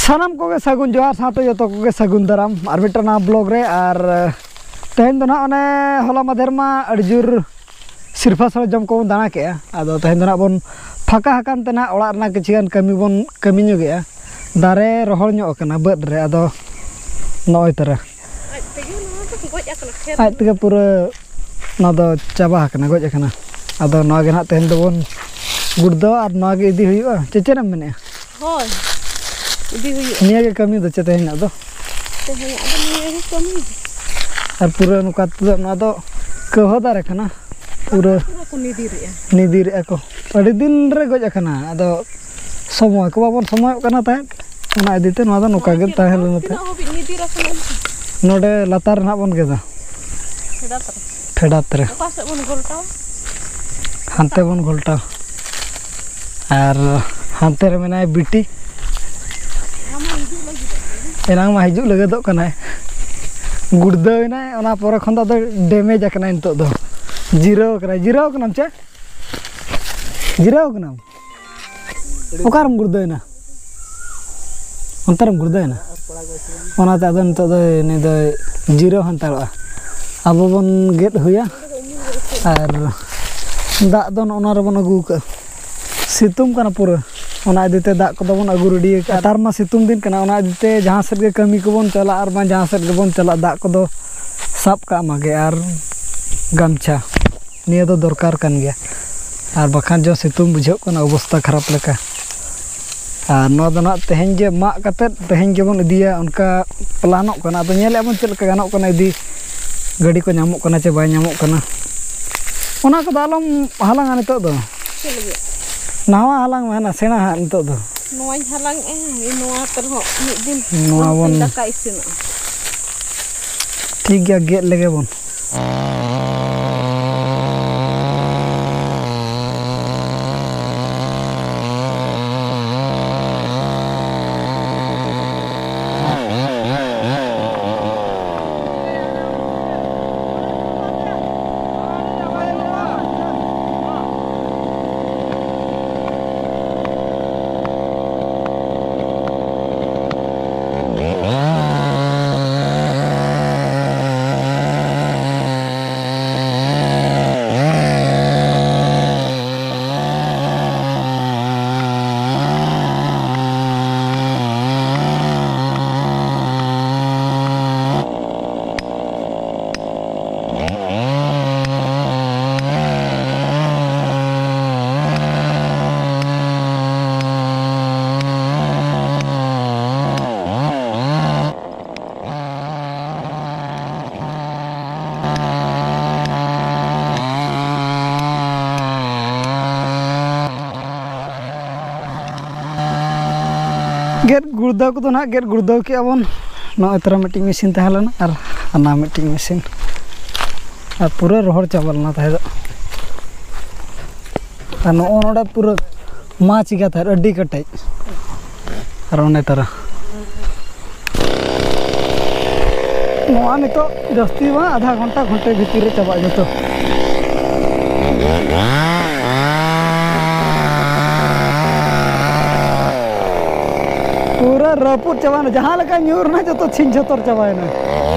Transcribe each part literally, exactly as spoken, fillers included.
ᱥᱟᱱᱟᱢ ᱠᱚᱜᱮ ᱥᱟᱹᱜᱩᱱ ᱡᱚᱦᱟᱨ, ᱥᱟᱶᱛᱮ ᱡᱚᱛᱚ ᱠᱚᱜᱮ ᱥᱟᱹᱜᱩᱱ ᱫᱟᱨᱟᱢ ᱟᱨ ᱢᱤᱫᱴᱟᱝ ᱱᱟᱣᱟ ᱵᱞᱚᱜ ᱨᱮ᱾ ᱟᱨ ᱛᱮᱦᱮᱧ ᱫᱚ ᱱᱟᱦᱟᱜ ᱚᱱᱮ ᱦᱚᱞᱟ ᱢᱟᱫᱷᱮᱨ ᱢᱟ ᱟᱹᱰᱤ ᱡᱳᱨ ᱥᱤᱨᱯᱷᱟᱹ ᱥᱚᱨᱚᱡᱟᱢ ᱠᱚᱵᱚᱱ ᱫᱟᱬᱟ ᱠᱮᱜᱼᱟ᱾ ᱟᱫᱚ ᱛᱮᱦᱮᱧ ᱫᱚ ᱱᱟᱦᱟᱜ ᱵᱚᱱ ᱯᱷᱟᱸᱠᱟ ᱟᱠᱟᱱ ᱛᱮ ᱱᱟᱦᱟᱜ ᱚᱲᱟᱜ ᱨᱮᱱᱟᱜ ᱠᱤᱪᱷᱩ ᱜᱟᱱ ᱠᱟᱹᱢᱤ ᱵᱚᱱ ᱠᱟᱹᱢᱤ ᱧᱚᱜᱮᱜᱼᱟ᱾ ᱫᱟᱨᱮ ᱨᱚᱦᱚᱲ ᱧᱚᱜ ᱟᱠᱟᱱᱟ ᱵᱟᱹᱫᱽ ᱨᱮ, ᱟᱫᱚ ᱱᱚᱜᱼᱚᱭ ᱛᱟᱨᱟ ᱟᱡ ᱛᱮᱜᱮ ᱱᱚᱣᱟ ᱫᱚ ᱜᱚᱡ ᱟᱠᱟᱱᱟ, ᱠᱷᱮᱛ ᱟᱡ ᱛᱮᱜᱮ ᱯᱩᱨᱟᱹ ᱱᱚᱣᱟ ᱫᱚ ᱪᱟᱵᱟ ᱟᱠᱟᱱᱟ, ᱜᱚᱡ ᱟᱠᱟᱱᱟ᱾ ᱟᱫᱚ ᱱᱚᱣᱟ ᱜᱮ ᱱᱟᱦᱟᱜ ᱛᱮᱦᱮᱧ ᱫᱚᱵᱚᱱ ᱜᱩᱲᱫᱟᱹᱣᱟ ᱟᱨ ᱱᱚᱣᱟ ᱜᱮ ᱤᱫᱤ ᱦᱩᱭᱩᱜᱼᱟ᱾ ᱪᱮ ᱪᱮᱫ ᱮᱢ ᱢᱮᱱᱮᱫᱼᱟ? ᱦᱳᱭ, ᱤᱫᱤ ᱦᱩᱭᱩᱜᱼᱟ᱾ ᱱᱤᱭᱟᱹ ᱜᱮ ᱠᱟᱹᱢᱤ ᱫᱚ ᱪᱮᱫ ᱛᱮᱦᱮᱧᱟᱜ ᱫᱚ? ᱛᱮᱦᱮᱧᱟᱜ ᱫᱚ ᱱᱤᱭᱟᱹ ᱜᱮ ᱠᱟᱹᱢᱤ᱾ ᱟᱨ ᱯᱩᱨᱟᱹ ᱱᱚᱝᱠᱟ ᱛᱮᱫᱚ ᱱᱚᱣᱟ ᱫᱚ ᱠᱟᱹᱣᱦᱟᱹ ᱫᱟᱨᱮ ᱠᱟᱱᱟ, ᱯᱩᱨᱟᱹ ᱯᱩᱨᱟᱹ ᱠᱚ ᱱᱤᱫᱤᱨᱮᱜᱼᱟ᱾ ᱱᱤᱫᱤᱨᱮᱜᱼᱟ ᱠᱚ, ᱟᱹᱰᱤ ᱫᱤᱱ ᱨᱮ ᱜᱚᱡ ᱟᱠᱟᱱᱟ᱾ ᱟᱫᱚ ᱥᱚᱢᱚᱭ ᱠᱚ ᱵᱟᱵᱚᱱ ᱥᱚᱢᱚᱭᱚᱜ ᱠᱟᱱᱟ ᱛᱟᱦᱮᱸᱫ, ᱚᱱᱟ ᱤᱫᱤ ᱛᱮ ᱱᱚᱣᱟ ᱫᱚ ᱱᱚᱝᱠᱟ ᱜᱮ ᱛᱟᱦᱮᱸ ᱞᱮᱱᱟ ᱛᱟᱦᱮᱸᱫ᱾ ᱛᱤᱱᱟᱹᱜ ᱦᱟᱹᱵᱤᱡ ᱱᱤᱫᱤᱨ ᱟᱠᱟᱱᱟ? ᱱᱚᱰᱮ ᱞᱟᱛᱟᱨ ᱨᱮ ᱱᱟᱦᱟᱜ ᱵᱚᱱ ᱜᱮᱫᱟ᱾ ᱯᱷᱮᱰᱟᱛ ᱨᱮ᱾ ᱯᱷᱮᱰᱟᱛ ᱨᱮ᱾ ᱚᱠᱟ ᱥᱮᱫ ᱵᱚᱱ ᱜᱷᱚᱞᱴᱟᱣᱟ? ᱦᱟᱱᱛᱮ ᱵᱚᱱ ᱜᱷᱚᱞᱴᱟᱣᱟ᱾ ᱟᱨ ᱦᱟᱱᱛᱮ ᱨᱮ ᱢᱮᱱᱟᱭ ᱵᱤᱴᱤ᱾ ᱮᱱᱟᱝ ᱢᱟ ᱦᱤᱡᱩᱜ ᱞᱟᱹᱜᱤᱫᱚᱜ ᱠᱟᱱᱟᱭ᱾ ᱜᱩᱲᱫᱟᱹᱣ ᱮᱱᱟᱭ, ᱚᱱᱟ ᱯᱚᱨᱮ ᱠᱷᱚᱱ ᱫᱚ ᱟᱫᱚ ᱰᱮᱢᱮᱡᱽ ᱟᱠᱟᱱᱟᱭ ᱱᱤᱛᱚᱜ ᱫᱚ᱾ ᱡᱤᱨᱟᱹᱣ ᱟᱠᱟᱱᱟᱭ᱾ ᱡᱤᱨᱟᱹᱣ ᱟᱠᱟᱱᱟᱢ ᱪᱮ? ᱡᱤᱨᱟᱹᱣ ᱟᱠᱟᱱᱟᱢ? ᱚᱠᱟᱨᱮᱢ ᱜᱩᱲᱫᱟᱹᱣᱮᱱᱟ? ᱚᱱᱛᱮ ᱨᱮᱢ ᱜᱩᱲᱫᱟᱹᱣᱮᱱᱟ? ᱚᱱᱟᱛᱮ ᱟᱫᱚ ᱱᱤᱛᱚᱜ ᱫᱚ ᱩᱱᱤ ᱫᱚᱭ ᱡᱤᱨᱟᱹᱣ ᱦᱟᱛᱟᱲᱚᱜᱼᱟ᱾ ᱟᱵᱚ ᱵᱚᱱ ᱜᱮᱫ ᱦᱩᱭᱟ᱾ ᱟᱨ ᱫᱟᱜ ᱫᱚ ᱱᱚᱜᱼᱚ ᱱᱚᱣᱟ ᱨᱮᱵᱚᱱ ᱟᱹᱜᱩ ᱟᱠᱟᱫᱼᱟ᱾ ᱥᱤᱛᱩᱝ ᱠᱟᱱᱟ ᱯᱩᱨᱟᱹ, ᱚᱱᱟ ᱤᱫᱤ ᱛᱮ ᱫᱟᱜ ᱠᱚᱫᱚ ᱵᱚᱱ ᱟᱹᱜᱩ ᱨᱮᱰᱤ ᱟᱠᱟᱫᱼᱟ᱾ ᱱᱮᱛᱟᱨ ᱢᱟ ᱥᱤᱛᱩᱝ ᱫᱤᱱ ᱠᱟᱱᱟ, ᱚᱱᱟ ᱤᱫᱤ ᱛᱮ ᱡᱟᱦᱟᱸ ᱥᱮᱫ ᱜᱮ ᱠᱟᱹᱢᱤ ᱠᱚᱵᱚᱱ ᱪᱟᱞᱟᱜ ᱟᱨ ᱵᱟᱝ ᱡᱟᱦᱟᱸ ᱥᱮᱫ ᱜᱮᱵᱚᱱ ᱪᱟᱞᱟᱜ, ᱫᱟᱜ ᱠᱚᱫᱚ ᱥᱟᱵ ᱠᱟᱜ ᱢᱟᱜᱮ ᱟᱨ ᱜᱟᱢᱪᱷᱟ᱾ ᱱᱤᱭᱟᱹ ᱫᱚ ᱫᱚᱨᱠᱟᱨ ᱠᱟᱱ ᱜᱮᱭᱟ, ᱟᱨ ᱵᱟᱠᱷᱟᱱ ᱡᱟ ᱥᱤᱛᱩᱝ ᱵᱩᱡᱷᱟᱹᱜ ᱠᱟᱱᱟ, ᱚᱵᱚᱥᱛᱟ ᱠᱷᱟᱨᱟᱯ ᱞᱮᱠᱟ᱾ ᱟᱨ ᱱᱚᱣᱟ ᱫᱚ ᱱᱟᱦᱟᱜ ᱛᱮᱦᱮᱧ ᱜᱮ ᱢᱟᱜ ᱠᱟᱛᱮᱫ ᱛᱮᱦᱮᱧ ᱜᱮᱵᱚᱱ ᱤᱫᱤᱭᱟ, ᱚᱱᱠᱟ ᱯᱞᱟᱱᱚᱜ ᱠᱟᱱᱟ᱾ ᱟᱫᱚ ᱧᱮᱞᱮᱫᱼᱟ ᱵᱚᱱ ᱪᱮᱫ ᱞᱮᱠᱟ ᱜᱟᱱᱚᱜ ᱠᱟᱱᱟ ᱤᱫᱤ, ᱜᱟᱹᱰᱤ ᱠᱚ ᱧᱟᱢᱚᱜ ᱠᱟᱱᱟ ᱪᱮ ᱵᱟᱭ ᱧᱟᱢᱚᱜ ᱠᱟᱱᱟ᱾ ᱚᱱᱟ ᱠᱚᱫᱚ ᱟᱞᱚᱢ ᱦᱟᱞᱟᱝᱟ ᱱᱤᱛᱚᱜ ᱫᱚ᱾ ᱪᱮᱫ ᱞᱟᱹᱜᱤᱫ? ᱱᱟᱣᱟ ᱦᱟᱞᱟᱝ ᱢᱮ, ᱦᱟᱱᱟ ᱥᱮᱬᱟ ᱦᱟᱸᱜ ᱱᱤᱛᱚᱜ ᱫᱚ᱾ ᱱᱚᱣᱟᱧ ᱦᱟᱞᱟᱝ ᱮᱜᱼᱟ, ᱱᱚᱣᱟ ᱛᱮ ᱨᱮᱦᱚᱸ ᱢᱤᱫ ᱫᱤᱱ ᱱᱚᱣᱟ ᱵᱚᱱ ᱫᱟᱠᱟ ᱤᱥᱤᱱᱚᱜᱼᱟ᱾ ᱴᱷᱤᱠ ᱜᱮᱭᱟ, ᱜᱮᱫ ᱞᱮᱜᱮ ᱵᱚᱱ᱾ ᱜᱮᱫ ᱜᱩᱲᱫᱟᱹᱣ ᱠᱚᱫᱚ ᱱᱟᱦᱟᱜ ᱜᱮᱫ ᱜᱩᱲᱫᱟᱹᱣ ᱠᱮᱜᱼᱟ ᱵᱚᱱ᱾ ᱱᱚᱜᱼᱚᱭ ᱛᱚᱨᱟ ᱢᱤᱫᱴᱤᱡ ᱢᱮᱥᱤᱱ ᱛᱟᱦᱮᱸ ᱞᱮᱱᱟ ᱟᱨ ᱦᱟᱱᱟ ᱢᱤᱫᱴᱤᱡ ᱢᱮᱥᱤᱱ, ᱟᱨ ᱯᱩᱨᱟᱹ ᱨᱚᱦᱚᱲ ᱪᱟᱵᱟ ᱞᱮᱱᱟ ᱛᱟᱦᱮᱸ ᱫᱚ᱾ ᱟᱨ ᱱᱚᱜᱼᱚ ᱱᱚᱰᱮ ᱯᱩᱨᱟᱹ ᱢᱟᱪ ᱜᱮ ᱛᱟᱦᱮᱸᱫ, ᱟᱹᱰᱤ ᱠᱮᱴᱮᱡ᱾ ᱟᱨ ᱚᱱᱮ ᱛᱟᱨᱟ ᱱᱚᱣᱟ ᱱᱤᱛᱚᱜ ᱡᱟᱹᱥᱛᱤ ᱵᱟᱝ, ᱟᱫᱷᱟ ᱜᱷᱚᱱᱴᱟ, ᱜᱷᱚᱱᱴᱟ ᱵᱷᱤᱛᱤᱨ ᱨᱮ ᱪᱟᱵᱟᱜᱼᱟ ᱡᱚᱛᱚ᱾ ᱯᱩᱨᱟᱹ ᱨᱟᱹᱯᱩᱫ ᱪᱟᱵᱟᱭᱮᱱᱟ, ᱡᱟᱦᱟᱸ ᱞᱮᱠᱟ ᱧᱩᱨ ᱮᱱᱟ ᱡᱚᱛᱚ ᱪᱷᱤᱧ ᱪᱷᱟᱹᱛᱩᱨ ᱪᱟᱵᱟᱭᱮᱱᱟ,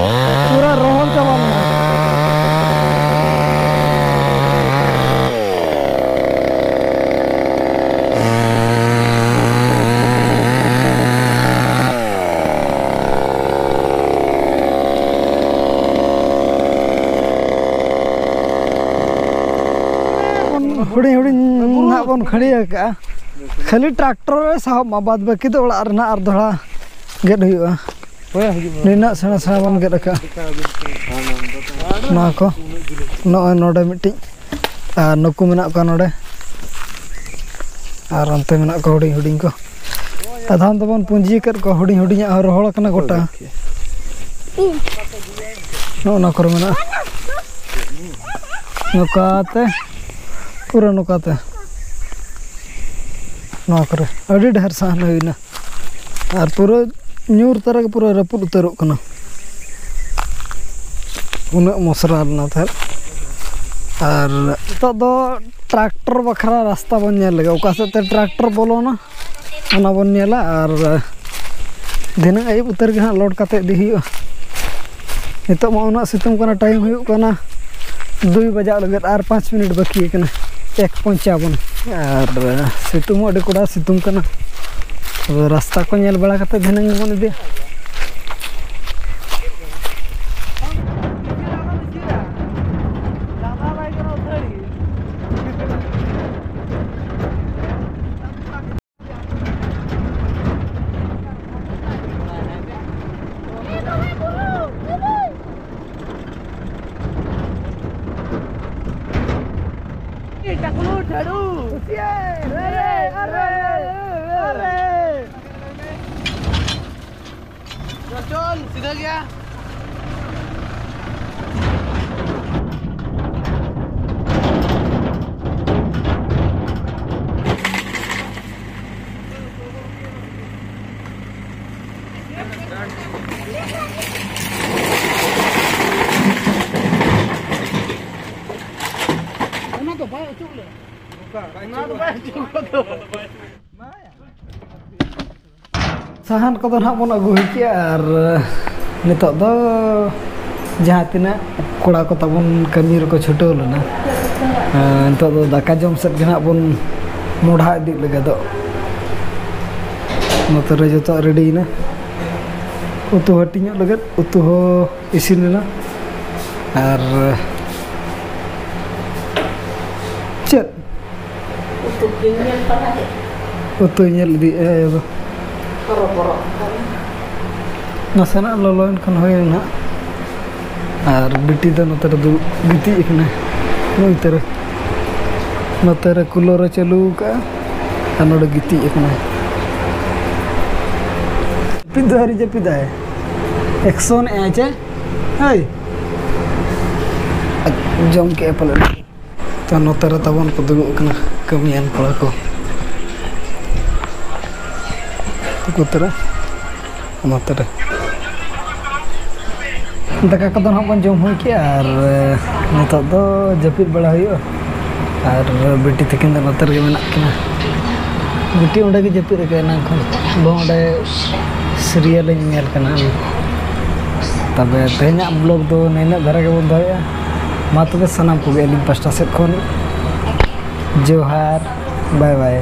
ᱯᱩᱨᱟᱹ ᱨᱚᱦᱚᱲ ᱪᱟᱵᱟ ᱞᱮᱱᱟ᱾ ᱵᱚᱱ ᱦᱩᱰᱤᱧ ᱦᱩᱰᱤᱧ ᱱᱟᱦᱟᱜ ᱵᱚᱱ ᱠᱷᱟᱹᱲᱤ ᱟᱠᱟᱜᱼᱟ᱾ ᱠᱷᱟᱹᱞᱤ ᱴᱨᱟᱠᱴᱚᱨ ᱨᱮ ᱥᱟᱦᱚᱵ ᱢᱟ, ᱵᱟᱫ ᱵᱟᱹᱠᱤ ᱫᱚ ᱚᱲᱟᱜ ᱨᱮᱱᱟᱜ ᱟᱨ ᱫᱚᱦᱲᱟ ᱜᱮᱫ ᱦᱩᱭᱩᱜᱼᱟ᱾ ᱱᱤᱱᱟᱹᱜ ᱥᱮᱬᱟ ᱥᱮᱬᱟ ᱵᱚᱱ ᱜᱮᱫ ᱟᱠᱟᱫ᱾ ᱱᱚᱣᱟ ᱠᱚ ᱱᱚᱜᱼᱚᱭ ᱱᱚᱰᱮ ᱢᱤᱫᱴᱤᱡ, ᱟᱨ ᱱᱩᱠᱩ ᱢᱮᱱᱟᱜ ᱠᱚᱣᱟ ᱱᱚᱰᱮ, ᱟᱨ ᱚᱱᱛᱮ ᱢᱮᱱᱟᱜ ᱠᱚᱣᱟ ᱦᱩᱰᱤᱧ ᱦᱩᱰᱤᱧ ᱠᱚ᱾ ᱟᱫᱷᱟᱱ ᱫᱚᱵᱚᱱ ᱯᱩᱸᱡᱤ ᱟᱠᱟᱫ ᱠᱚᱣᱟ, ᱦᱩᱰᱤᱧ ᱦᱩᱰᱤᱧᱟᱜ ᱦᱚᱸ ᱨᱚᱦᱚᱲ ᱟᱠᱟᱱᱟ ᱜᱚᱴᱟ᱾ ᱱᱚᱜᱼᱚ ᱱᱚᱣᱟ ᱠᱚᱨᱮ ᱢᱮᱱᱟᱜᱼᱟ, ᱱᱚᱝᱠᱟᱛᱮ ᱯᱩᱨᱟᱹ ᱱᱚᱝᱠᱟᱛᱮ ᱱᱚᱣᱟ ᱠᱚᱨᱮ ᱟᱹᱰᱤ ᱰᱷᱮᱨ ᱥᱟᱦᱟᱱ ᱦᱩᱭᱱᱟ᱾ ᱟᱨ ᱯᱩᱨᱟᱹ ᱧᱩᱨ ᱛᱚᱨᱟ ᱜᱮ ᱯᱩᱨᱟᱹ ᱨᱟᱹᱯᱩᱫ ᱩᱛᱟᱹᱨᱚᱜ ᱠᱟᱱᱟ, ᱩᱱᱟᱹᱜ ᱢᱚᱥᱨᱟ ᱞᱮᱱᱟ ᱛᱟᱦᱮᱸᱫ᱾ ᱟᱨ ᱱᱤᱛᱚᱜ ᱫᱚ ᱴᱨᱟᱠᱴᱚᱨ ᱵᱟᱠᱷᱨᱟ ᱨᱟᱥᱛᱟ ᱵᱚᱱ ᱧᱮᱞ ᱞᱮᱜᱮ, ᱚᱠᱟ ᱥᱮᱫ ᱛᱮ ᱴᱨᱟᱠᱴᱚᱨ ᱵᱚᱞᱚᱱᱟ ᱚᱱᱟ ᱵᱚᱱ ᱧᱮᱞᱟ᱾ ᱟᱨ ᱫᱷᱤᱱᱟᱹᱝ ᱟᱹᱭᱩᱵ ᱩᱛᱟᱹᱨ ᱜᱮ ᱦᱟᱸᱜ ᱞᱳᱰ ᱠᱟᱛᱮ ᱤᱫᱤ ᱦᱩᱭᱩᱜᱼᱟ᱾ ᱱᱤᱛᱚᱜ ᱢᱟ ᱩᱱᱟᱹᱜ ᱥᱤᱛᱩᱝ ᱠᱟᱱᱟ, ᱴᱟᱭᱤᱢ ᱦᱩᱭᱩᱜ ᱠᱟᱱᱟ ᱫᱩᱭ ᱵᱟᱡᱟᱜ ᱞᱟᱹᱜᱤᱫ, ᱟᱨ ᱯᱟᱸᱪ ᱢᱤᱱᱤᱴ ᱵᱟᱹᱠᱤ ᱟᱠᱟᱱᱟ ᱮᱠ ᱯᱚᱧᱪᱟᱵᱚᱱ᱾ ᱟᱨ ᱥᱤᱛᱩᱝ ᱦᱚᱸ ᱟᱹᱰᱤ ᱠᱚᱰᱟ ᱥᱤᱛᱩᱝ ᱠᱟᱱᱟ᱾ ᱟᱫᱚ ᱨᱟᱥᱛᱟ ᱠᱚ ᱧᱮᱞ ᱵᱟᱲᱟ ᱠᱟᱛᱮ ᱫᱷᱤᱱᱟᱹᱝ ᱜᱮᱵᱚᱱ ᱤᱫᱤᱭᱟ᱾ ᱴᱟᱠᱞᱩ ᱡᱷᱟᱲᱩ᱾ ᱟᱨᱮ, ᱟᱨᱮ, ᱟᱨᱮ᱾ ᱪᱚᱞ, ᱪᱚᱞ, ᱥᱤᱫᱷᱟᱹ ᱜᱮᱭᱟ᱾ ᱚᱱᱟ ᱫᱚ ᱵᱟᱭ ᱚᱪᱚᱜ ᱞᱮ᱾ ᱚᱱᱟ ᱫᱚ ᱵᱟᱭ ᱚᱪᱚᱜ ᱞᱮ᱾ ᱥᱟᱦᱟᱱ ᱠᱚᱫᱚ ᱱᱟᱦᱟᱜ ᱵᱚᱱ ᱟᱹᱜᱩ ᱦᱩᱭ ᱠᱮᱜᱼᱟ ᱟᱨ ᱱᱤᱛᱚᱜ ᱫᱚ ᱡᱟᱦᱟᱸ ᱛᱤᱱᱟᱹᱜ ᱠᱚᱲᱟ ᱠᱚ ᱛᱟᱵᱚᱱ ᱠᱟᱹᱢᱤ ᱨᱮᱠᱚ ᱪᱷᱩᱴᱟᱹᱣ ᱞᱮᱱᱟ, ᱮᱸ, ᱱᱤᱛᱚᱜ ᱫᱚ ᱫᱟᱠᱟ ᱡᱚᱢ ᱥᱮᱫ ᱜᱮ ᱱᱟᱦᱟᱜ ᱵᱚᱱ ᱢᱚᱰᱦᱟ ᱤᱫᱤᱜ ᱞᱟᱹᱜᱤᱫᱚᱜ᱾ ᱱᱚᱛᱮ ᱨᱮ ᱡᱚᱛᱚᱣᱟᱜ ᱨᱮᱰᱤᱭᱮᱱᱟ᱾ ᱩᱛᱩ ᱦᱟᱹᱴᱤᱧᱚᱜ ᱞᱟᱹᱜᱤᱫ ᱩᱛᱩ ᱦᱚᱸ ᱤᱥᱤᱱ ᱮᱱᱟ᱾ ᱟᱨ ᱪᱮᱫ? ᱩᱛᱩ ᱠᱚᱧ ᱧᱮᱞ ᱛᱟᱨᱟ ᱠᱮᱫ᱾ ᱩᱛᱩᱭ ᱧᱮᱞ ᱤᱫᱤᱭᱮᱫᱼᱟ ᱟᱭᱳ ᱫᱚ᱾ ᱦᱚᱨᱚ ᱵᱚᱨᱚ ᱟᱠᱟᱱᱟ᱾ ᱱᱟᱥᱮᱱᱟᱜ ᱞᱚᱞᱚᱭᱮᱱ ᱠᱷᱟᱱ ᱦᱩᱭ ᱮᱱᱟ᱾ ᱟᱨ ᱵᱤᱴᱤ ᱫᱚ ᱱᱚᱛᱮ ᱨᱮ ᱫᱩᱲᱩᱵ ᱜᱤᱛᱤᱡ ᱟᱠᱟᱱᱟᱭ᱾ ᱱᱚᱛᱮ ᱨᱮ, ᱱᱚᱛᱮ ᱨᱮ ᱠᱩᱞᱟᱨ ᱮ ᱪᱟᱹᱞᱩ ᱟᱠᱟᱫᱼᱟ ᱟᱨ ᱱᱚᱰᱮ ᱜᱤᱛᱤᱡ ᱟᱠᱟᱱᱟᱭ᱾ ᱡᱟᱹᱯᱤᱫ ᱫᱚ ᱟᱹᱣᱨᱤ ᱡᱟᱹᱯᱤᱫᱟᱭ, ᱮᱠᱥᱚᱱ ᱮᱫᱼᱟᱭ ᱪᱮ? ᱦᱳᱭ, ᱡᱚᱢ ᱠᱮᱫᱼᱟ ᱯᱟᱞᱮ᱾ ᱛᱚ, ᱱᱚᱛᱮ ᱨᱮ ᱛᱟᱵᱚᱱ ᱠᱚ ᱫᱩᱲᱩᱵ ᱟᱠᱟᱱᱟ ᱠᱟᱹᱢᱤᱭᱟᱱ ᱠᱚᱲᱟ ᱠᱚ᱾ ᱱᱚᱛᱮ ᱨᱮ, ᱱᱚᱛᱮ ᱨᱮ᱾ ᱫᱟᱠᱟ ᱠᱚᱫᱚ ᱱᱟᱦᱟᱜ ᱵᱚᱱ ᱡᱚᱢ ᱦᱩᱭ ᱠᱮᱜᱼᱟ ᱟᱨ, ᱮ, ᱱᱤᱛᱚᱜ ᱫᱚ ᱡᱟᱹᱯᱤᱫ ᱵᱟᱲᱟ ᱦᱩᱭᱩᱜᱼᱟ᱾ ᱟᱨ ᱵᱤᱴᱤ ᱛᱟᱹᱠᱤᱱ ᱫᱚ ᱱᱚᱛᱮ ᱨᱮᱜᱮ ᱢᱮᱱᱟᱜ ᱠᱤᱱᱟ᱾ ᱵᱤᱴᱤ ᱚᱸᱰᱮ ᱜᱮ ᱡᱟᱹᱯᱤᱫ ᱟᱠᱟᱫ ᱮᱱᱟᱝ ᱠᱷᱚᱱ᱾ ᱵᱟᱝ, ᱚᱸᱰᱮ ᱥᱤᱨᱤᱭᱟᱞ ᱤᱧ ᱧᱮᱞ ᱠᱟᱱᱟ᱾ ᱛᱚᱵᱮ ᱛᱮᱦᱮᱧᱟᱜ ᱵᱞᱚᱜ ᱫᱚ ᱱᱤᱱᱟᱹᱜ ᱫᱷᱟᱨᱟ ᱜᱮᱵᱚᱱ ᱫᱚᱦᱚᱭᱟ᱾ ᱢᱟ ᱛᱚᱵᱮ ᱥᱟᱱᱟᱢ ᱠᱚᱜᱮ ᱟᱹᱞᱤᱧ ᱯᱟᱥᱴᱟ ᱥᱮᱫ ᱠᱷᱚᱱ ᱡᱚᱦᱟᱨ, ᱵᱟᱭ ᱵᱟᱭ᱾